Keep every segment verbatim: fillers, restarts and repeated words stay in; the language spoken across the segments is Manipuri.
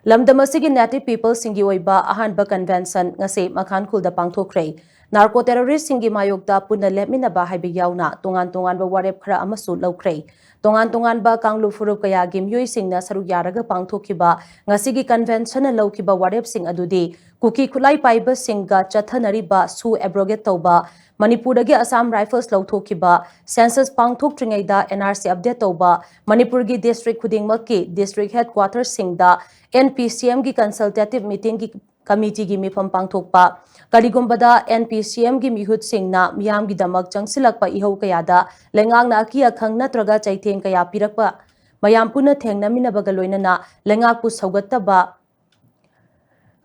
ꯂꯝꯗꯝ ꯑꯁꯤꯒꯤ Native Peopleꯁꯤꯡꯒꯤ ꯑꯣꯏꯕ ꯑꯍꯥꯟꯕ convention ꯉꯁꯤ ꯃꯈꯥꯟꯈꯨꯜꯗ ꯄꯥꯡꯊꯣꯛꯈ꯭ꯔꯦ꯫ Narco terroristꯁꯤꯡꯒꯤ ꯃꯥꯌꯣꯛꯇ ꯄꯨꯟꯅ ꯂꯦꯞꯃꯤꯟꯅꯕ ꯍꯥꯏꯕ ꯌꯥꯎꯅ ꯇꯣꯉꯥꯟ ꯇꯣꯉꯥꯟꯕ ꯋꯥꯔꯦꯞ ꯈꯔ ꯑꯃꯁꯨ ꯂꯧꯈ꯭ꯔꯦ꯫ ꯇꯣꯉꯥꯟ ꯇꯣꯉꯥꯟꯕ ꯀꯥꯡꯂꯨꯞ ꯐꯨꯔꯨꯞ ꯀꯌꯥꯒꯤ ꯃꯤꯑꯣꯏꯁꯤꯡꯅ ꯁꯔꯨꯛ ꯌꯥꯔꯒ ꯄꯥꯡꯊꯣꯛꯈꯤꯕ ꯉꯁꯤꯒꯤ conventionꯅ ꯂꯧꯈꯤꯕ ꯋꯥꯔꯦꯞꯁꯤꯡ ꯑꯗꯨꯗꯤ ꯀꯨꯀꯤ ꯈꯨꯠꯂꯥꯏ ꯄꯥꯏꯕꯁꯤꯡꯒ ꯆꯠꯊꯅꯔꯤꯕ ꯁꯨ abrogate ꯇꯧꯕ, ꯃꯅꯤꯄꯨꯔꯗꯒꯤ Assam Rifles ꯂꯧꯊꯣꯛꯈꯤꯕ, census ꯄꯥꯡꯊꯣꯛꯇ꯭ꯔꯤꯉꯩꯗ N R C update ꯇꯧꯕ, ꯃꯅꯤꯄꯨꯔꯒꯤ district ꯈꯨꯗꯤꯡꯃꯛꯀꯤ district headquarterꯁꯤꯡꯗ N P C Mꯒꯤ consultative meetingꯒꯤ committeeꯒꯤ ꯃꯤꯐꯝ ꯄꯥꯡꯊꯣꯛꯄ, ꯀꯔꯤꯒꯨꯝꯕꯗ N P C Mꯒꯤ ꯃꯤꯍꯨꯠꯁꯤꯡꯅ ꯃꯤꯌꯥꯝꯒꯤꯗꯃꯛ ꯆꯪꯁꯤꯜꯂꯛꯄ ꯏꯍꯧ ꯀꯌꯥꯗ ꯂꯩꯉꯥꯛꯅ ꯑꯀꯤ ꯑꯈꯪ ꯅꯠꯇ꯭ꯔꯒ ꯆꯩꯊꯦꯡ ꯀꯌꯥ ꯄꯤꯔꯛꯄ ꯃꯌꯥꯝ ꯄꯨꯟꯅ ꯊꯦꯡꯅꯃꯤꯟꯅꯕꯒ ꯂꯣꯏꯅꯅ ꯂꯩꯉꯥꯛꯄꯨ ꯁꯧꯒꯠꯇꯕ,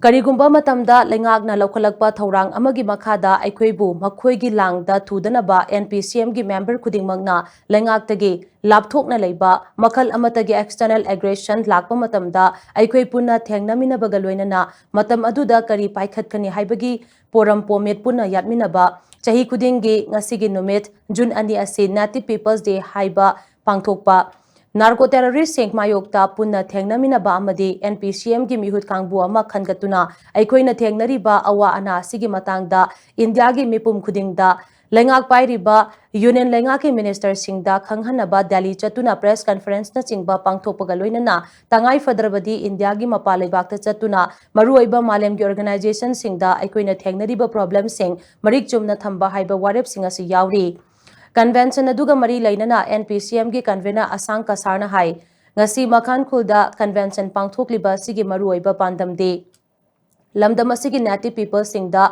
ꯀꯔꯤꯒꯨꯝꯕ ꯃꯇꯝꯗ ꯂꯩꯉꯥꯛꯅ ꯂꯧꯈꯠꯂꯛꯄ ꯊꯧꯔꯥꯡ ꯑꯃꯒꯤ ꯃꯈꯥꯗ ꯑꯩꯈꯣꯏꯕꯨ ꯃꯈꯣꯏꯒꯤ ꯂꯥꯡꯗ ꯊꯨꯗꯅꯕ N P C Mꯒꯤ member ꯈꯨꯗꯤꯡꯃꯛꯅ ꯂꯩꯉꯥꯛꯇꯒꯤ ꯂꯥꯞꯊꯣꯛꯅ ꯂꯩꯕ, ꯃꯈꯜ ꯑꯃꯠꯇꯒꯤ external aggression ꯂꯥꯛꯄ ꯃꯇꯝꯗ ꯑꯩꯈꯣꯏ ꯄꯨꯟꯅ ꯊꯦꯡꯅꯃꯤꯟꯅꯕꯒ ꯂꯣꯏꯅꯅ ꯃꯇꯝ ꯑꯗꯨꯗ ꯀꯔꯤ ꯄꯥꯏꯈꯠꯀꯅꯤ ꯍꯥꯏꯕꯒꯤ ꯄꯣꯔꯝ ꯄꯣꯃꯤꯠ ꯄꯨꯟꯅ ꯌꯥꯠꯃꯤꯟꯅꯕ꯫ ꯆꯍꯤ ꯈꯨꯗꯤꯡꯒꯤ ꯉꯁꯤꯒꯤ ꯅꯨꯃꯤꯠ June ꯑꯅꯤ ꯑꯁꯤ Native People's Day ꯍꯥꯏꯕ ꯄꯥꯡꯊꯣꯛꯄ꯫ Narco terroristꯁꯤꯡ ꯃꯥꯌꯣꯛꯇ ꯄꯨꯟꯅ ꯊꯦꯡꯅꯃꯤꯟꯅꯕ ꯑꯃꯗꯤ N P C Mꯒꯤ ꯃꯤꯍꯨꯠ ꯀꯥꯡꯕꯨ ꯑꯃ ꯈꯟꯒꯠꯇꯨꯅ ꯑꯩꯈꯣꯏꯅ ꯊꯦꯡꯅꯔꯤꯕ ꯑꯋꯥ ꯑꯅꯥ ꯑꯁꯤꯒꯤ ꯃꯇꯥꯡꯗ ꯏꯟꯗꯤꯌꯥꯒꯤ ꯃꯤꯄꯨꯝ ꯈꯨꯗꯤꯡꯗ ꯂꯩꯉꯥꯛ ꯄꯥꯏꯔꯤꯕ Union ꯂꯩꯉꯥꯛꯀꯤ ministerꯁꯤꯡꯗ ꯈꯪꯍꯟꯅꯕ ꯗꯦꯜꯂꯤ ꯆꯠꯇꯨꯅ press conferenceꯅꯆꯤꯡꯕ ꯄꯥꯡꯊꯣꯛꯄꯒ ꯂꯣꯏꯅꯅ ꯇꯉꯥꯏ ꯐꯗ꯭ꯔꯕꯗꯤ ꯏꯟꯗꯤꯌꯥꯒꯤ ꯃꯄꯥꯟ ꯂꯩꯕꯥꯛꯇ ꯆꯠꯇꯨꯅ ꯃꯔꯨꯑꯣꯏꯕ ꯃꯥꯂꯦꯝꯒꯤ organizationꯁꯤꯡꯗ ꯑꯩꯈꯣꯏꯅ ꯊꯦꯡꯅꯔꯤꯕ problemꯁꯤꯡ ꯃꯔꯤꯛ ꯆꯨꯝꯅ ꯊꯝꯕ ꯍꯥꯏꯕ ꯋꯥꯔꯦꯞꯁꯤꯡ ꯑꯁꯤ ꯌꯥꯎꯔꯤ꯫ Convention ꯑꯗꯨꯒ ꯃꯔꯤ ꯂꯩꯅꯅ N P C Mꯒꯤ convener ꯑꯁꯥꯡ ꯀꯁꯥꯔꯅ ꯍꯥꯏ, ꯉꯁꯤ ꯃꯈꯥꯟꯈꯨꯜꯗ convention ꯄꯥꯡꯊꯣꯛꯂꯤꯕ ꯑꯁꯤꯒꯤ ꯃꯔꯨꯑꯣꯏꯕ ꯄꯥꯟꯗꯝꯗꯤ ꯂꯝꯗꯝ ꯑꯁꯤꯒꯤ Native Peopleꯁꯤꯡꯗ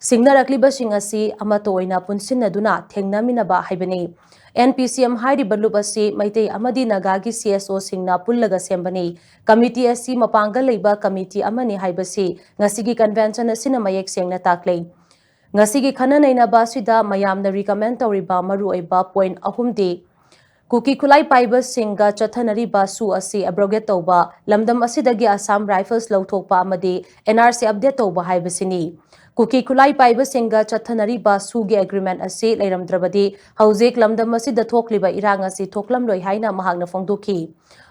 ꯁꯤꯡꯅꯔꯛꯂꯤꯕꯁꯤꯡ ꯑꯁꯤ ꯑꯃꯠꯇ ꯑꯣꯏꯅ ꯄꯨꯟꯁꯤꯟꯅꯗꯨꯅ ꯊꯦꯡꯅꯃꯤꯟꯅꯕ ꯍꯥꯏꯕꯅꯤ꯫ N P C M ꯍꯥꯏꯔꯤꯕ ꯂꯨꯞ ꯑꯁꯤ ꯃꯩꯇꯩ ꯑꯃꯗꯤ ꯅꯥꯒꯥꯒꯤ C S Oꯁꯤꯡꯅ ꯄꯨꯜꯂꯒ ꯁꯦꯝꯕꯅꯤ꯫ Committee ꯑꯁꯤ ꯃꯄꯥꯡꯒꯜ ꯂꯩꯕ committee ꯑꯃꯅꯤ ꯍꯥꯏꯕꯁꯤ ꯉꯁꯤꯒꯤ convention ꯑꯁꯤꯅ ꯃꯌꯦꯛ ꯁꯦꯡꯅ ꯇꯥꯛꯂꯦ꯫ ꯉꯁꯤꯒꯤ ꯈꯟꯅ ꯅꯩꯅꯕ ꯑꯁꯤꯗ ꯃꯌꯥꯝꯅ recommend ꯇꯧꯔꯤꯕ ꯃꯔꯨꯑꯣꯏꯕ point ꯑꯍꯨꯝꯗꯤ, ꯀꯨꯀꯤ ꯈꯨꯠꯂꯥꯏ ꯄꯥꯏꯕꯁꯤꯡꯒ ꯆꯠꯊꯅꯔꯤꯕ ꯁꯨ ꯑꯁꯤ abrogate ꯇꯧꯕ, ꯂꯝꯗꯝ ꯑꯁꯤꯗꯒꯤ Assam Rifles ꯂꯧꯊꯣꯛꯄ ꯑꯃꯗꯤ N R C update ꯇꯧꯕ ꯍꯥꯏꯕꯁꯤꯅꯤ꯫ ꯀꯨꯀꯤ ꯈꯨꯠꯂꯥꯏ ꯄꯥꯏꯕꯁꯤꯡꯒ ꯆꯠꯊꯅꯔꯤꯕ ꯁꯨꯒꯤ agreement ꯑꯁꯤ ꯂꯩꯔꯝꯗ꯭ꯔꯕꯗꯤ ꯍꯧꯖꯤꯛ ꯂꯝꯗꯝ ꯑꯁꯤꯗ ꯊꯣꯛꯂꯤꯕ ꯏꯔꯥꯡ ꯑꯁꯤ ꯊꯣꯛꯂꯝꯂꯣꯏ ꯍꯥꯏꯅ ꯃꯍꯥꯛꯅ ꯐꯣꯡꯗꯣꯛꯈꯤ꯫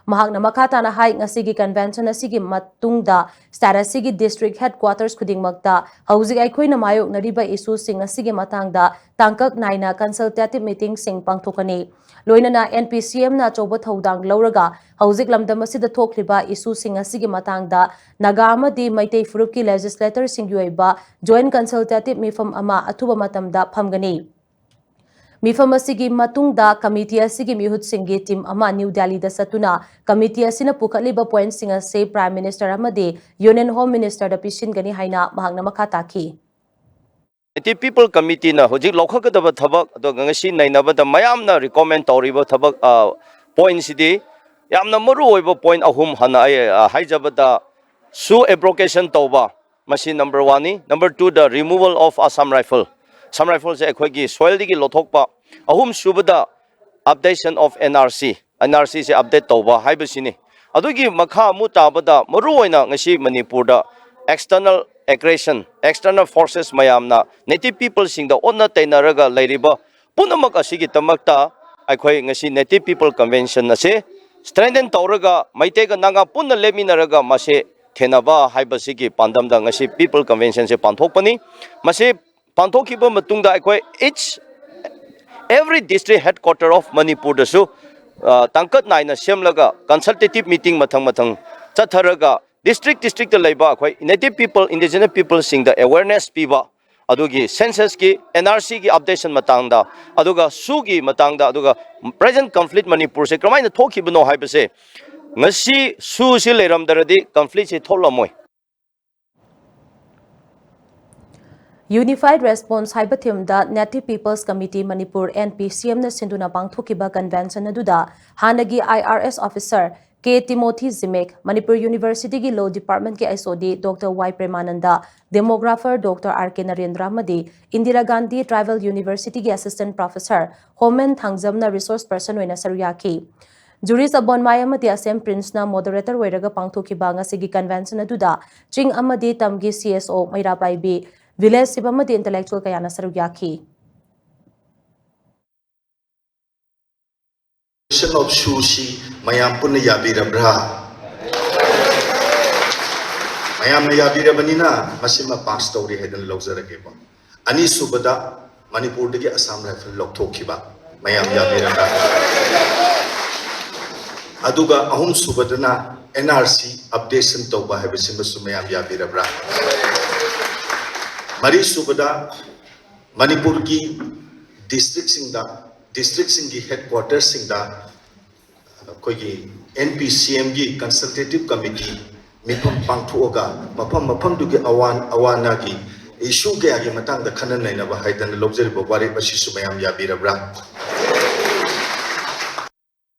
ꯃꯍꯥꯛꯅ ꯃꯈꯥ ꯇꯥꯅ ꯍꯥꯏ, ꯉꯁꯤꯒꯤ convention ꯑꯁꯤꯒꯤ ꯃꯇꯨꯡꯗ state ꯑꯁꯤꯒꯤ district headquarters ꯈꯨꯗꯤꯡꯃꯛꯇ ꯍꯧꯖꯤꯛ ꯑꯩꯈꯣꯏꯅ ꯃꯥꯌꯣꯛꯅꯔꯤꯕ issueꯁꯤꯡ ꯑꯁꯤꯒꯤ ꯃꯇꯥꯡꯗ ꯇꯥꯡꯀꯛ ꯅꯥꯏꯅ consultative meetingꯁꯤꯡ ꯄꯥꯡꯊꯣꯛꯀꯅꯤ꯫ ꯂꯣꯏꯅꯅ N P C Mꯅ ꯑꯆꯧꯕ ꯊꯧꯗꯥꯡ ꯂꯧꯔꯒ ꯍꯧꯖꯤꯛ ꯂꯝꯗꯝ ꯑꯁꯤꯗ ꯊꯣꯛꯂꯤꯕ issueꯁꯤꯡ ꯑꯁꯤꯒꯤ ꯃꯇꯥꯡꯗ ꯅꯥꯒꯥ ꯑꯃꯗꯤ ꯃꯩꯇꯩ ꯐꯨꯔꯨꯞꯀꯤ legislatorꯁꯤꯡꯒꯤ ꯑꯣꯏꯕ joint consultative ꯃꯤꯐꯝ ꯑꯃ ꯑꯊꯨꯕ ꯃꯇꯝꯗ ꯐꯝꯒꯅꯤ꯫ ꯃꯤꯐꯝ ꯑꯁꯤꯒꯤ ꯃꯇꯨꯡꯗ committee ꯑꯁꯤꯒꯤ ꯃꯤꯍꯨꯠꯁꯤꯡꯒꯤ team ꯑꯃ ꯅ꯭ꯌꯨ ꯗꯦꯜꯂꯤꯗ ꯆꯠꯇꯨꯅ committee ꯑꯁꯤꯅ ꯄꯨꯈꯠꯂꯤꯕ pointꯁꯤꯡ ꯑꯁꯤ Prime Minister ꯑꯃꯗꯤ Union Home Ministerꯗ ꯄꯤꯁꯤꯟꯒꯅꯤ ꯍꯥꯏꯅ ꯃꯍꯥꯛꯅ ꯃꯈꯥ ꯇꯥꯈꯤ꯫ Native People Committeeꯅ ꯍꯧꯖꯤꯛ ꯂꯧꯈꯠꯀꯗꯕ ꯊꯕꯛ, ꯑꯗꯨꯒ ꯉꯁꯤ ꯅꯩꯅꯕꯗ ꯃꯌꯥꯝꯅ recommend ꯇꯧꯔꯤꯕ ꯊꯕꯛ, ꯑ, pointꯁꯤꯗꯤ ꯌꯥꯝꯅ ꯃꯔꯨ ꯑꯣꯏꯕ point ꯑꯍꯨꯝ ꯍꯥꯟꯅ ꯑꯩ, ꯑ, ꯍꯥꯏꯖꯕꯗ, SoO abrogation ꯇꯧꯕ, ꯃꯁꯤ number oneꯅꯤ꯫ Number twoꯗ removal of Assam Rifle, Assam Rifleꯁꯦ ꯑꯩꯈꯣꯏꯒꯤ soilꯗꯒꯤ ꯂꯧꯊꯣꯛꯄ꯫ ꯑꯍꯨꯝ ꯁꯨꯕꯗ updation of N R C, N R Cꯁꯦ update ꯇꯧꯕ ꯍꯥꯏꯕꯁꯤꯅꯤ꯫ ꯑꯗꯨꯒꯤ ꯃꯈꯥ ꯑꯃꯨꯛ ꯇꯥꯕꯗ ꯃꯔꯨꯑꯣꯏꯅ ꯉꯁꯤ ꯃꯅꯤꯄꯨꯔꯗ external aggression, external forces ꯃꯌꯥꯝꯅ native peopleꯁꯤꯡꯗ ꯑꯣꯟꯅ ꯇꯩꯅꯔꯒ ꯂꯩꯔꯤꯕ ꯄꯨꯝꯅꯃꯛ ꯑꯁꯤꯒꯤꯗꯃꯛꯇ ꯑꯩꯈꯣꯏ ꯉꯁꯤ Native People Convention ꯑꯁꯤ strengthen ꯇꯧꯔꯒ ꯃꯩꯇꯩꯒ ꯅꯥꯒꯥ ꯄꯨꯟꯅ ꯂꯦꯞꯃꯤꯟꯅꯔꯒ ꯃꯁꯤ ꯊꯦꯟꯅꯕ ꯍꯥꯏꯕꯁꯤꯒꯤ ꯄꯥꯟꯗꯝꯗ ꯉꯁꯤ People Conventionꯁꯦ ꯄꯥꯡꯊꯣꯛꯄꯅꯤ꯫ ꯃꯁꯤ ꯄꯥꯡꯊꯣꯛꯈꯤꯕ ꯃꯇꯨꯡꯗ ꯑꯩꯈꯣꯏ each, every district headquarter of ꯃꯅꯤꯄꯨꯔꯗꯁꯨ, ꯑ, ꯇꯥꯡꯀꯛ ꯅꯥꯏꯅ ꯁꯦꯝꯂꯒ consultative meeting ꯃꯊꯪ ꯃꯊꯪ ꯆꯠꯊꯔꯒ district districtꯇ ꯂꯩꯕ ꯑꯩꯈꯣꯏ native people, indigenous peopleꯁꯤꯡꯗ awareness ꯄꯤꯕ, ꯑꯗꯨꯒꯤ censusꯀꯤ, N R Cꯒꯤ updation ꯃꯇꯥꯡꯗ, ꯑꯗꯨꯒ SoOꯒꯤ ꯃꯇꯥꯡꯗ, ꯑꯗꯨꯒ present conflict ꯃꯅꯤꯄꯨꯔꯁꯦ ꯀꯔꯝꯍꯥꯏꯅ ꯊꯣꯛꯈꯤꯕꯅꯣ ꯍꯥꯏꯕꯁꯦ, ꯉꯁꯤ SoOꯁꯤ ꯂꯩꯔꯝꯗ꯭ꯔꯗꯤ conflictꯁꯤ ꯊꯣꯛꯂꯝꯃꯣꯏ꯫ Unified Response ꯍꯥꯏꯕ themeꯗ Native People's Committee Manipur, N P C Mꯅ ꯁꯤꯟꯗꯨꯅ ꯄꯥꯡꯊꯣꯛꯈꯤꯕ convention ꯑꯗꯨꯗ ꯍꯥꯟꯅꯒꯤ I R S officer K Timothy Zimik, Manipur Universityꯒꯤ Law Departmentꯀꯤ H O D Doctor Y Premananda, demographer Doctor R K Narendra ꯑꯃꯗꯤ Indira Gandhi Tribal Universityꯒꯤ Assistant Professor Homen Thangzamꯅ resource person ꯑꯣꯏꯅ ꯁꯔꯨꯛ ꯌꯥꯈꯤ꯫ Juris Abonmai ꯑꯃꯗꯤ Assam Princeꯅ moderator ꯑꯣꯏꯔꯒ ꯄꯥꯡꯊꯣꯛꯈꯤꯕ ꯉꯁꯤꯒꯤ convention ꯑꯗꯨꯗ ꯆꯤꯡ ꯑꯃꯗꯤ ꯇꯝꯒꯤ C S O, ꯃꯩꯔꯥ ꯄꯥꯏꯕꯤ, village chief ꯑꯃꯗꯤ intellectual ꯀꯌꯥꯅ ꯁꯔꯨꯛ ꯌꯥꯈꯤ꯫ Question of ꯁꯨꯁꯤ ꯃꯌꯥꯝ ꯄꯨꯟꯅ ꯌꯥꯕꯤꯔꯕ꯭ꯔꯥ? ꯃꯌꯥꯝꯅ ꯌꯥꯕꯤꯔꯕꯅꯤꯅ ꯃꯁꯤꯃ ꯄꯥꯁ ꯇꯧꯔꯦ ꯍꯥꯏꯗꯅ ꯂꯧꯖꯔꯒꯦꯀꯣ꯫ ꯑꯅꯤꯁꯨꯕꯗ, ꯃꯅꯤꯄꯨꯔꯗꯒꯤ ꯑꯁꯥꯝ ꯔꯥꯏꯐꯜ ꯂꯧꯊꯣꯛꯈꯤꯕ, ꯃꯌꯥꯝ ꯌꯥꯕꯤꯔꯕ꯭ꯔꯥ? ꯑꯗꯨꯒ ꯑꯍꯨꯝꯁꯨꯕꯗꯅ ꯑꯦꯟ ꯑꯥꯔ ꯁꯤ ꯑꯞꯗꯦꯁꯟ ꯇꯧꯕ ꯍꯥꯏꯕꯁꯤꯃꯁꯨ ꯃꯌꯥꯝ ꯌꯥꯕꯤꯔꯕ꯭ꯔꯥ? ꯃꯔꯤꯁꯨꯕꯗ, ꯃꯅꯤꯄꯨꯔꯒꯤ ꯗꯤꯁꯇ꯭ꯔꯤꯛꯁꯤꯡꯗ, ꯗꯤꯁꯇ꯭ꯔꯤꯛꯁꯤꯡꯒꯤ ꯍꯦꯗꯀ꯭ꯋꯥꯇꯔꯁꯤꯡꯗ ꯑꯩꯈꯣꯏꯒꯤ ꯑꯦꯟ ꯄꯤ ꯁꯤ ꯑꯦꯝꯒꯤ ꯀꯟꯁꯜꯇꯦꯇꯤꯞ ꯀꯃꯤꯇꯤ ꯃꯤꯐꯝ ꯄꯥꯡꯊꯣꯛꯑꯒ ꯃꯐꯝ ꯃꯐꯝꯗꯨꯒꯤ ꯑꯋꯥ ꯑꯋꯥ ꯑꯅꯥꯒꯤ ꯏꯁꯨ ꯀꯌꯥꯒꯤ ꯃꯇꯥꯡꯗ ꯈꯟꯅ ꯅꯩꯅꯕ ꯍꯥꯏꯗꯅ ꯂꯧꯖꯔꯤꯕ ꯋꯥꯔꯦꯞ ꯑꯁꯤꯁꯨ ꯃꯌꯥꯝ ꯌꯥꯕꯤꯔꯕ꯭ꯔꯥ?